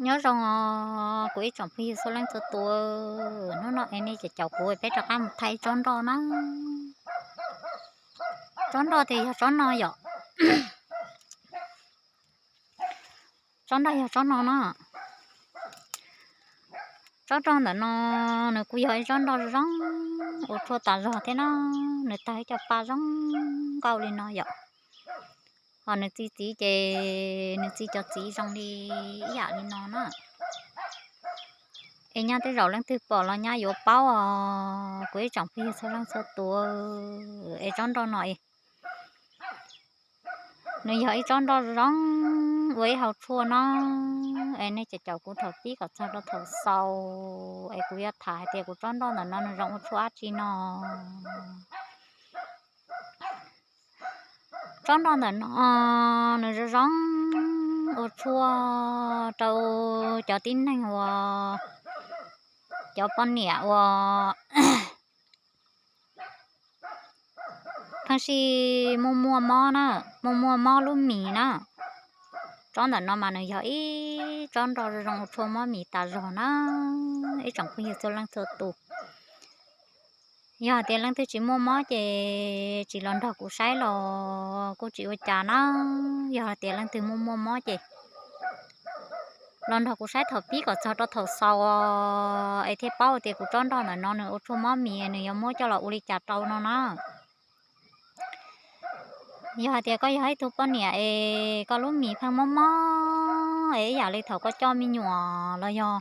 Nyob zoo os kuv ib tsoom phooj ywg txhua leej txhua tus, hnub no es nej caum kuv peb rov qab mus thaij tsob nroj na. Tsob nroj tias yog tsob no yom. Tsob nroj yog tsob no na. Tsob nroj ntawm no nws kuj yog ib tsob nroj zoo ua tshuaj tas zog thiab na. Nws tag ib co pa zoo nkauj li no yom. Ho nws txi txiv ces nws txi cov txiv zoo li ib yam li no na. Es nyaj tej zaum leej twg pom los nyaj yuav paub os kuv ib tsoom phooj ywg txhua leej txhua tus. Es tsob nroj no es nws yog ib tsob nroj zoo ua ib hau tshuaj no. Es nej caum kuv thaum pib kom txog rau thaum xaus es kuv yuav tham hais tias kuv tsob nroj ntawm no nws zoo ua tshuaj dab tsi no. Tsob nroj ntawm no nws zoo zoo ua tshuaj rau cov tib neeg uas, cov poj niam uas pheej sij muaj muaj mob na, muaj muaj mob lub mis na. Tsob ntawm no mas nws yog ib tsob nroj zoo ua tshuaj mob mis tas zog na, ib tsoom phooj ywg txhua leej txhua tus. Yog hais tias leej twg tsis muaj mob ces tsis los nrog kuv saib los kuj tsis ua cas na. Yog hais tias leej twg muaj muaj mob ces los nrog kuv saib thaum pib kom txog rau thaum xaus es thiaj paub tias kuv tsob nroj ntawm no nws ua tshuaj mob mis nws yuav muab coj los ua li cas rau no na. Yog hais tias koj yog ib tug poj niam es koj lub mis pheej mob mob es ib yam li thaum koj coj me nyuam los yog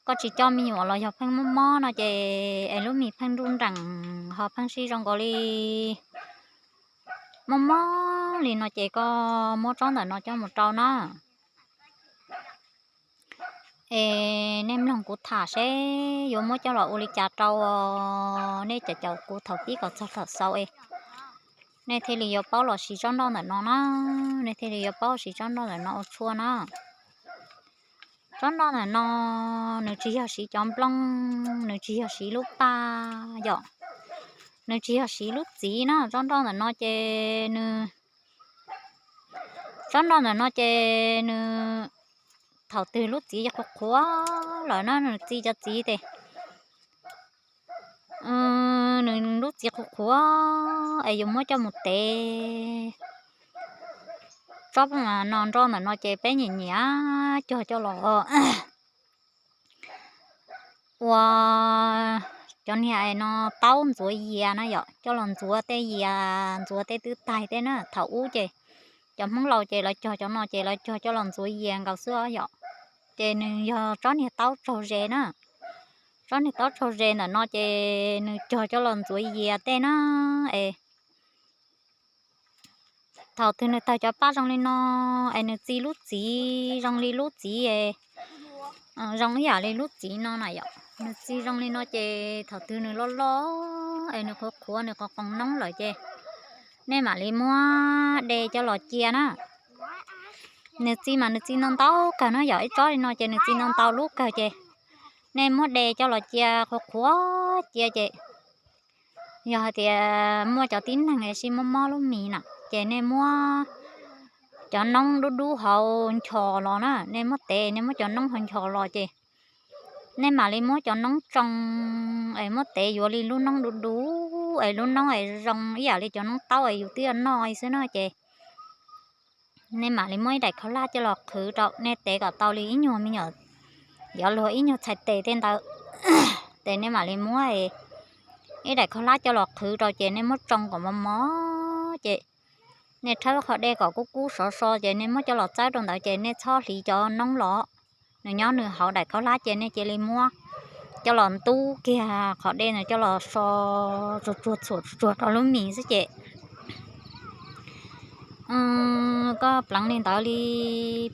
koj tsis coj me nyuam los yog pheej mob mob no ces es lub mis pheej nruj nreem ho pheej sij zoo nkaus li mob mob li no ces koj muab tsob ntawm no coj mus rau na. Es nej mloog kuv tham seb yuav muab coj los ua li cas rau, nej caum kuv thaum pib kom txog thaum xaus es nej thiaj li yuav paub los siv tsob nroj ntawm no na, nej thiaj li yuav paub siv tsob nroj ntawm no ua tshuaj na. Tsob nroj ntawm no nws tsis yog siv cov nplooj, nws tsis yog siv lub paj yom, nws tsis yog siv lub txiv na. Tsob nroj ntawm no ces nws, tsob nroj ntawm no ces nws, thaum twg lub txiv qhuav qhuav lawm na nws txi cov txiv tes nws lub txiv qhuav qhuav es yus muab coj mus tev. Tsob no nroj ntawm no ces peb nyiam nyiam cog coj los ua cov niag no taub ntxuav yias na yom, coj los ntxuav tej yias ntxuav tej twb taig tej na. Thaum ub ces cov Hmoob laus ces lawv cog cov no ces lawv cog coj los ntxuav yias nkaus xwb os yom. Ces nws yog tsob niag taub tsaug zes na. Tsob niag taub tsaug zes ntawm no ces nws cog coj los ntxuav yias tej na. Es thaum twg nws tawg cov paj zoo li no es nws txi lub txiv zoo li lub txiv, zoo ib yam li lub txiv no na yom, nws txi zoo li no ces thaum twg nws loj loj es nws qhuav qhuav nws qhov qoos noob lawm ces nej mam li muab de coj los cia na. Nws txi mas nws txi ntau ntau kawg no yom, ib tsob li no ces nws txi ntau ntau lub kawg ces nej muab de coj los cia qhuav qhuav cia ces yog hais tias muaj cov tib neeg es sij mob mob lub mis na ces nej muab cov noob dub dub hauv nchos los na, nej muab tev nej muab cov noob hauv nchos los ces nej mam li muab cov noob tsoo es muab tev yuav li lub noob dub dub es lub noob es zoo ib yam li cov noob taub es yus twb noj xwb no ces nej mam li muab ib daim khaub hlab coj los qhwv rau, nej tev kom tau li ib nyuag me nyuam, yuav luag ib nyuag txhais tes tej ntawd. Ces nej mam li muab ib daim khaub hlab coj los qhwv rau ces nej muab tsoo kom mos mos ces nej rhawb qhov dej kom kub kub sov so ces nej muab coj los txawb rau ntawd ces nej txhob hliv cov noob los. Nws nyob nws hauv daim khaub hlab ces nej cia li muab coj los ntub kiag qhov dej ntawd coj los so tsuag tsuag txhuam tsuag tsuag rau lub mis xwb ces koj pleev li ntawd li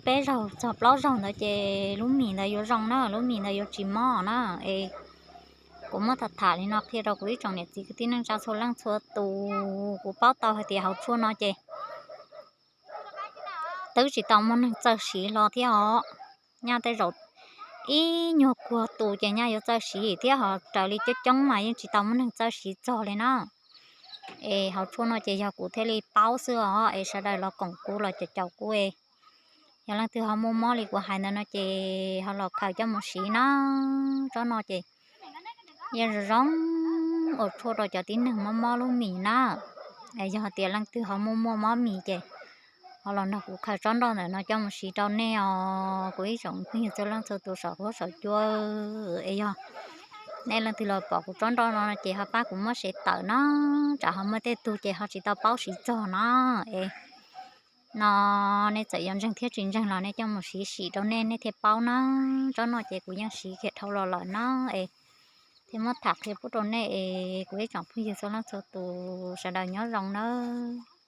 peb zaug txog plaub zaug ntawd ces lub mis ntawd yuav zoo na, lub mis ntawd yuav tsis mob na. Es kuv muab tham tham li no qhia rau kuv ib tsoom niam txiv kwv tij neej tsa txhua leej txhua tus, kuv paub tau hais tias hauv tshuaj no ces twb tsis tau muaj neeg txawj siv hlo thiab os. Nyaj tej zaum ib nyuag kuag tus ces nyaj yuav txawj siv thiab, ho raws li coob coob mas yeej tsis tau muaj neeg txawj siv txog li na. Es hauv tshuaj no ces yog kuv thiaj li paub xwb os, es sawv daws los koom kuv los caum kuv es Yog leej twg ho muaj mob li kuv hais ntawd no ces ho los khaws coj mus siv na. Tsob no ces yeej zoo zoo ua tshuaj rau cov tib neeg mob mob lub mis na. Es yog tias leej twg ho muaj muaj mob mis ces ho los nrog kuv khaws tsob nroj ntawm no coj mus siv rau nej os kuv ib tsoom phooj ywg txhua leej txhua tus saum huab saum cua. Es yog nej leej twg los pom kuv tsob nroj no ces ho pab kuv muab share tawm no, tsam ho muaj tej tug ces ho tsis tau paub siv txog no. Es no nej txawm yuav ntseeg thiab tsis ntseeg los nej coj mus siv sim rau nej, nej thiaj paub na. Tsob no ces kuv yeej siv kiag dhau los lawm na. Es thiaj muab tham qhia pub rau nej es kuv ib tsoom phooj ywg txhua leej txhua tus sawv daws nyob zoo nawb.